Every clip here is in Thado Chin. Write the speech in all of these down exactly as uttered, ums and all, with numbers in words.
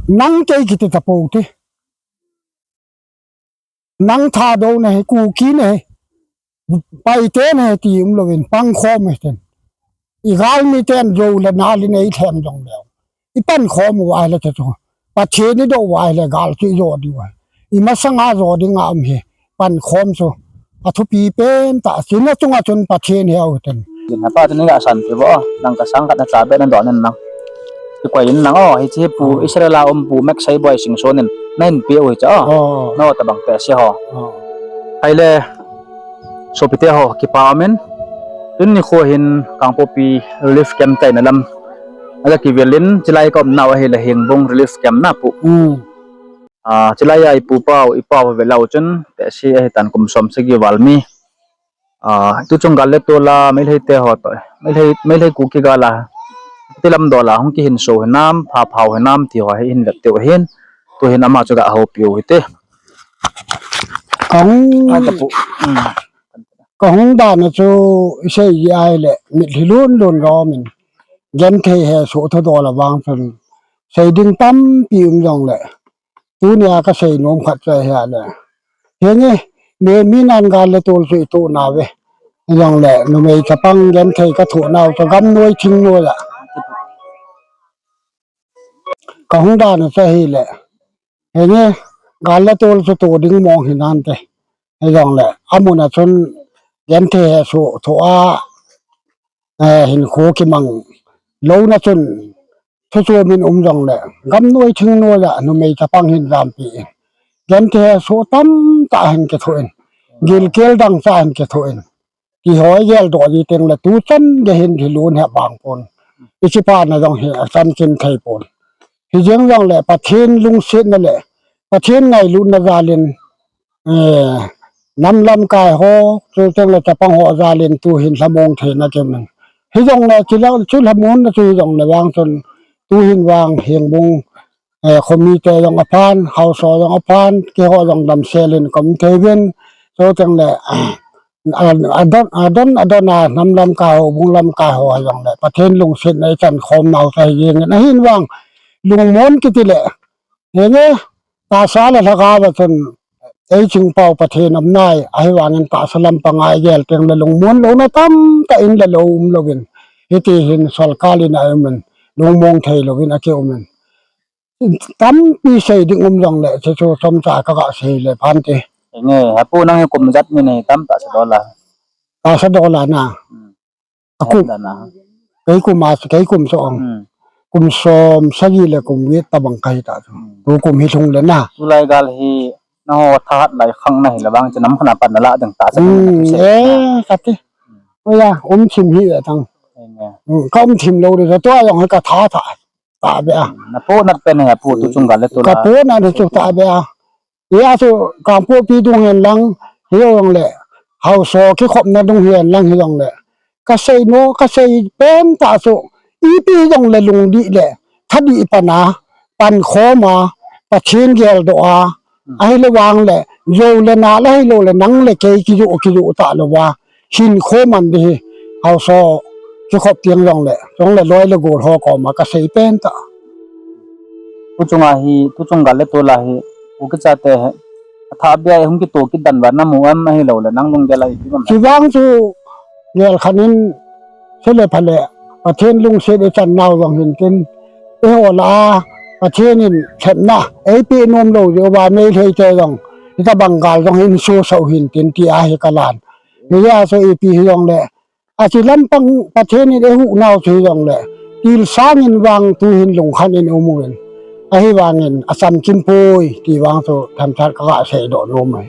Nang kei kiti tapou te. Nang Thadou nahi, Kuki nahi, Paite nahi ti umlouvin, pangkhom hiten. I galmi ten jou le nal in eithem jongleu, i pankhom uva ahile chu, Pathen i doh uva ahile gal chu i jo diu ahi. I masanga jo dinga um hi, pankhom chu athupi pentah, chuna chunga chun Pathen heu hiten. Din hapa chu nei gasan ti vo, nang kasang khat na cha be na don in nang. Ti koi in nang o, hiche hi Pu Israel a um Pu Mek Seiboi Singson in nahin peh u hiche o. Nao tabang peh se ho. Ahile, sopite ho, kipa umin. Tuni nikho hin Kangpokpi relief camp kaina lam aga kivel in, chulai ka umnau ahile Hengbung relief camp na Pu. A, chulai a i pupau, i pau ve lau chun, peh se ahitan kum som sagi val mi. A, tuchung gal le tol a, Meitei te ho toh, Meitei, Meitei Kuki gal a, ti lam dol a, hung kihinso hinam, phaphau hinam ti ho hi hin vet teu hin, tuhin ama chu ga houpiu hite. Kahung, kahung dan a chu i sei ahile, mitlhi lun lun ga um in, genthei hesoh thudol a vang chun, sei ding tampi um jongle, tunia kasei nom khat chu ahile, henge, mi, mi nan gal le tol chu i toh nauve. Jongle, numei chapang genthei kathoh nau chu gamnoi thingnoi a kahung dan a chu ahile, henge, gal le tol chu toh ding mong hinante. Hijongle, amun a chun genthei hesoh thoh a, hinkho kimang louna chun, thu chu min um jongle, gamnoi thingnoi a numei chapang hin jampi in, genthei hesoh tamtah hin kithoh in, gilkel dangchah hin kithoh in, ti ho i geldoh ji tengle tuchan gei hin lhilun hepang pon. I kipana jong hi achamkim thei pon. Hijeng jongle Pathen lungsetna le Pathen ngailutna jal in, nam lamkai ho, chuteng le chapang ho jal in tuhin lhamong theina kium in. Hijongle, chu lhamonna chu hijongle vang chun, tuhin vang Hengbung khomite jong aphan, haosa jong aphan, keiho jong damsel in kaum thei uvin, chuteng le, adon, adon, adon a nam lamkai ho, bung lamkai ho hijongle, Pathen lungsetna i chan khom nau chu ahi jeng in, ahin vang, lungmon kiti le, henge, tahsa le lhagao a chun, ei chingpau Pathen um nai, ahivangin tahsa lampang a i gel tengle lungmon louna tamtah in le lou um louvin, hiti hin sorkar in a um in, lungmong thei louvin akium in. Tampi sei ding um jongle, chuchu chomcha kaga sei le phante. Henge, hepu nang hi kum ijat mi nahi tam tahsa dol a? Tahsa dol a na. Akum. Kei kum a, kei kum chu ong. Kum som sagi le kum get tabang kahi ta chu. Tukum hi lhung le na. Tulai gal hi nangho thahat lai khang nahi le vang chu nam khat a pat nalah ding tahsa. E, kati. Oya, um thim hi ve tang. Ka um thim lou le, tua jong hi katha tha. Tahbeh a. Napohnat pen hi apu tuchung gal le tol a. Kapohnat hi chu tahbeh a. Hia chu Kangpokpi dung hen lang, hijongle, haosa kikhopna dung hen lang hijongle, kasei nom, kasei pentah chu, ipi hijongle lungdih le thadih pan a, pankhom a, Pathen geldoh a, ahile vang le, jou le nal ahilou le nang le kei kijoh, kijoh tah louva, hinkho man ding hi, haosa kikhop teng jongle, jongle loi le gol ho koma kasei pentah. Tuchunga hi, tuchung gal le tol a hi, Kuki chate hi, athahbeh a hung kitoh kit dan uva namu em ahilou le, nang lunggel a ipi bang? Chuvang chu, gel khat in, sele phale, Pathen lungset ichan nau jong hintin, eiho lah a, Pathen in lhepna eipeh nom lou jeh uva Meitei te jong, hitobang gal jong hin susou hintin tia hi kalan. Hijeh a chu ipi hijongle, achi lampang Pathen in eihuh nau chu hijongle, til sangin vang tuhin lungkhat in um uvin. Ahivangin achamkim poi ti vang chu themkhat kaga seidoh nom ahi.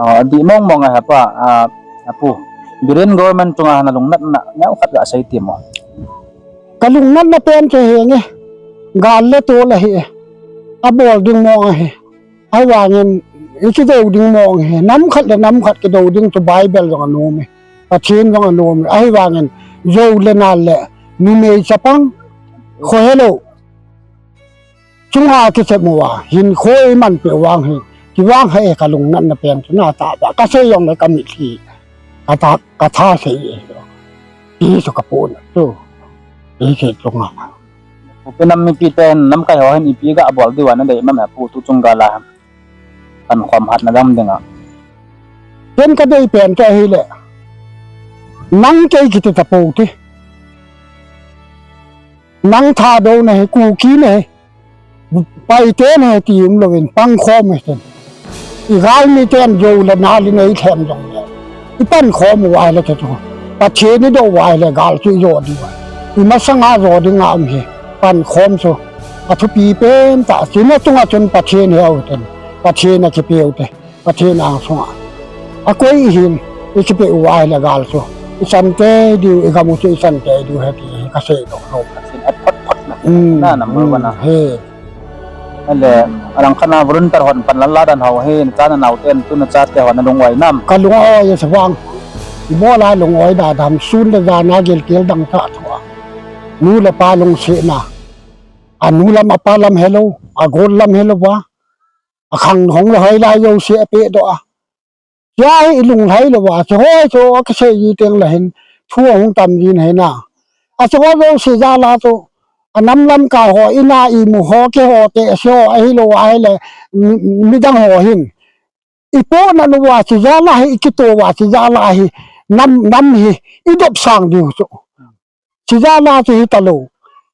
Adih mong mong ahi apa, apu. Biren government chunga nalungnatna neokhat gasei temo. Kalungnatna pen chu henge. Gal le tol ahi. Abol ding mong ahi. Ahivangin, ikidou ding mong ahi. Nam khat le nam khat kidou ding chu Bible jong anom e. Pathen jong anom e. Ahivangin, jou le nal le, numei chapang, khohelou chunga kichep uva, hinkho eimanpeh u vang hi, kivang hih e kalungnatna pen chu natah ba, kasei jongle kamitlhi, katha, katha sei e. Hichu kapohnat chu. Hiche chunga. Pi nam mipi ten namkai ho hin ipi ga bol diu ana dei mama pu tu chung gala. Kan khom hat na dam dinga. Ken ka dei pen ka hile. Nang kei kiti ta po ti. Nang Thadou na he, Kuki na he. Paite na he ti um lovin pang khom he ten. I gal mi ten jo le na li nei them jong le. I pan khom u ai le ke tu. Pathen i do u ai le gal chu i jo di u ai. I masanga jo di nga um he. Pan khom chu. A thupi pen ta. Chuna chunga chun Pathen he u ten. Pathen a kipe u te. Pathen ang sunga. A koi i hin. I kipe u ai le gal chu. I san te diu, i gam u chu i san te diu he ti ka sei do lo. Pathen a phot phot na. Mm, na number one a. He. Ele, alang khana volunteer hon pan lala dan ho hi, na cha na nau ten, tu na chate hon na lung oi nam. Ka lung oi sa vang. Bola lung oi da dam sun da da na gel kel dang ta thua. Nu le pa lung se na. A nu lam a pa lam hello, a gol lam hello wa. A khang hong le hoi lai yo se a pe do a. Tia hi i lunglhai lou va, chu hoi chu a kisei ji teng le hin, thu a hung tam jin hi na. A chu ho lou si jal a chu, a nam lamkai ho, i na i mu ho, kei ho te, si ho, ahi lou a hi le, mi, midang ho hin. I po na nu va si jal a hi, i kito va si jal a hi, nam, nam hi, i dop sang diu chu. Chijala chu hi talou.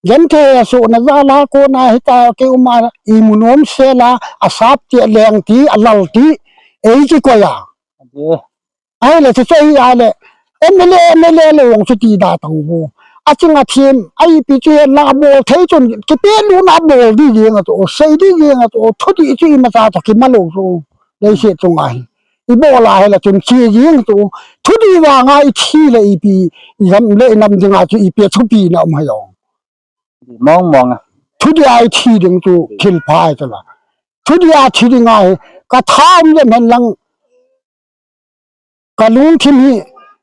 Genthei a sohna jala kona hi ta kei uma i mu nom sela a sap ti a leng ti a lal ti ei kikoi a. Ade. Ahile chu chu hi a le M L A, M L A le ong chu ti da tang bu. A ching a thim, a ipi chu hi la bol thei chun kipe lu na bol di jing a chu, sei di jing a chu, thu di chu i ma cha chu ki ma lo chu. Leiset chunga hi. I bol a hi la chun chi jing chu. Thu di vanga i thi le ipi, i gam le i nam dinga chu ipi thupi na um ha jong. Mong mong a. Thu di a i thi ding chu thil pha chu la. Thu di a thi ding a hi ka tham le men lang. Ka lungthim hi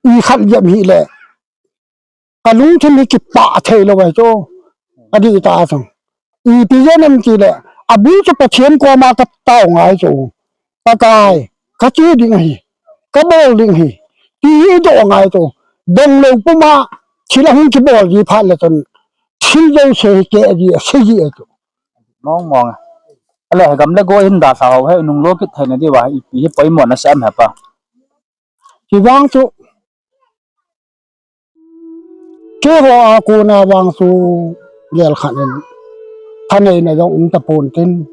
i khat jep hi le. Ka lungthim hi kipah thei lou ahi chu. Adih ta chu. Ipi jeh ham ti le. Abul chu Pathen koma ka tao ngai chu. Pakai, ka che ding ahi. Ka bol ding ahi. Ti hi i do ngai chu. Dong lou puma thil a hung kibol ji phat le chun. Thil jouse hi keh ji a, sei ji a chu. Mong mong a. Ale, gam le go in da sa ho he, nung lo kit thei na diu va, ipi hi poimo na sem he pa. Hi vang chu. Keiho a kona vang chu gel khat in thaneina jong um tapon tin,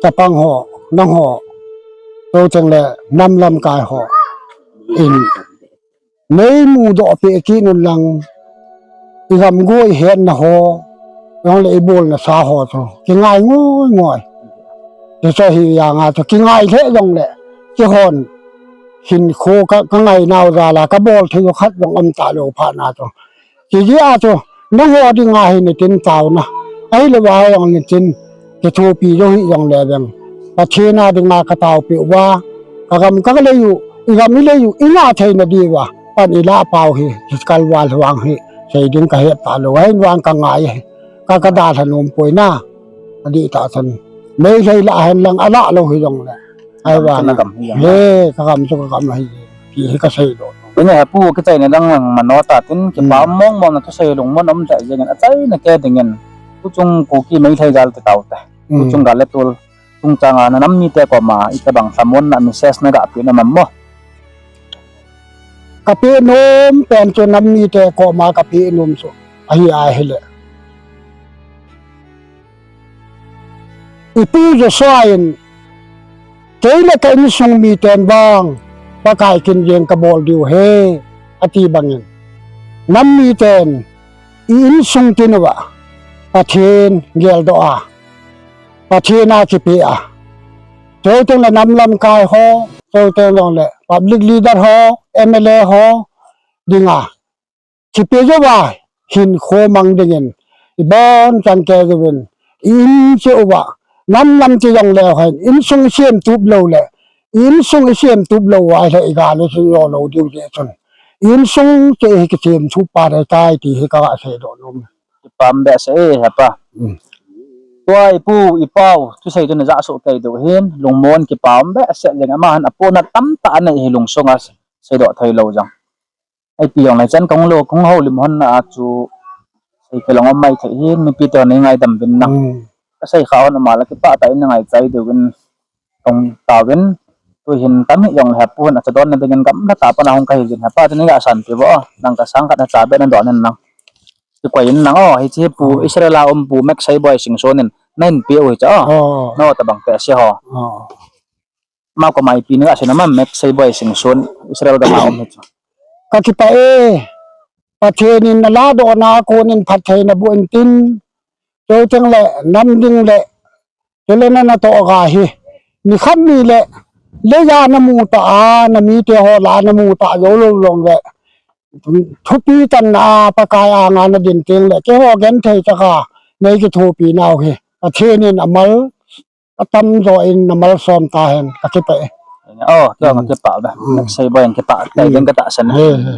chapang ho, nang ho, chuteng le nam lamkai ho in nei mudoh peh kit un lang, i gam go i hetna ho, jong le i bolna sa ho chu kingai ngoi ngoi. Ti chu hi janga chu kingai lheh jong le, keihon hinkho ka, ka ngainau jal a ka bol thei u khat jong um talou phat na chu. Ti jeh a chu, nangho dinga hi nitin taona. Ahile va jong nitin, kithopi jou hi jong le veng. Pathen a dinga ka taopi uva. Ka gam ka lei u, i gam i lei u, i ngah thei na diuva. Pan i lah pau hi, hi kal val vang hi. Sei ding ka het talou, ahin vang ka ngai hi. Ka, ka dalha nom poi na. Adih tah chun. Meitei lah hen lang a lah lou hi jong le. Ahivang. Ka gam hi jong le. He, ka gam chu ka gam hi. Ti hi ka sei doh. Ine, pu, kichaina dang lang mano ta tin, kipa mong mong na thusei lungmon um jeh jeng in, achaina kei ding in. Tuchung Kuki Meitei gal te tau te. Tuchung gal le tul. Chungchang a na nam mite koma, itobang lhamon na message na ga pe nom am mo. Ka pe nom pen chu nam mite koma ka pe nom chu. Ahi ahile. I pu Joshua in, kei le ka insung miten vang, Pakai kin jeng ka bol diu he, ati bangin. Nam miten, i insung tin uva, Pathen geldoh a, Pathen a kipe a. Chuteng le nam lamkai ho, chuteng jong le public leader ho, M L A ho, dinga. Kipe jouva, hinkho mang dingin, i bon chan kei jouvin, i in che uva, nam nam che jong le hen, insung i sem tup lou le, i insung i sem tup lou uva, ahile i gal u chu jo lou diu jeh chun. I insung che hi kisem thup pa dai tai ti hi ka ga sei doh nom. Kipah behseh e, hepa. Tua i pu, i pau, thusei chu na ja soh kei diu hin, lungmon kipah behseh jeng, ama hin apohna tamtah anei hi lungsung a sei doh thei lou jong. Ipi jong le chan kong lo, kong houlim hon na a chu, Thei kei long om mai thei hin, mipi te hon nei ngaidam uvin lang. Hmm. Ka sei kha hon ama la kipah tah in na ngaichai diuvin. Tong tauvin. Tu hin tam hi jong le hepu hon acha don na dingin gamla tah a pat na hung kahi jin hepa te nei ga san pi vo. Nang ka sang khat na cha be na don in lang. Kikoi in lang o, hiche hi Pu Israel a um Pu Max Seiboi Singson in na hin pe u hiche o. Oh. No tabang te ase ho. Oh. Ama koma ipi nei ga sei nom am Max Seiboi Singson Israel gam a um hiche. Ka kipah e. Pathen in na ladohna a kon in phattheina boh in tin. Chuteng le nam ding le chule na natoh ga hi. Ni khat ni le, leiya na mu ta a, na mite ho lah a na mu ta jou lou jong le. Thupi channa a Pakai anga na din teng le, keiho genthei tah a nei kithopi nau hi. Pathen in amal, atam jo in na malsom ta hen, ka kipah e. Oh, kei ka kipah be. Hmm. Max Seiboi in kipah, tai ding ka tahsan. He, he.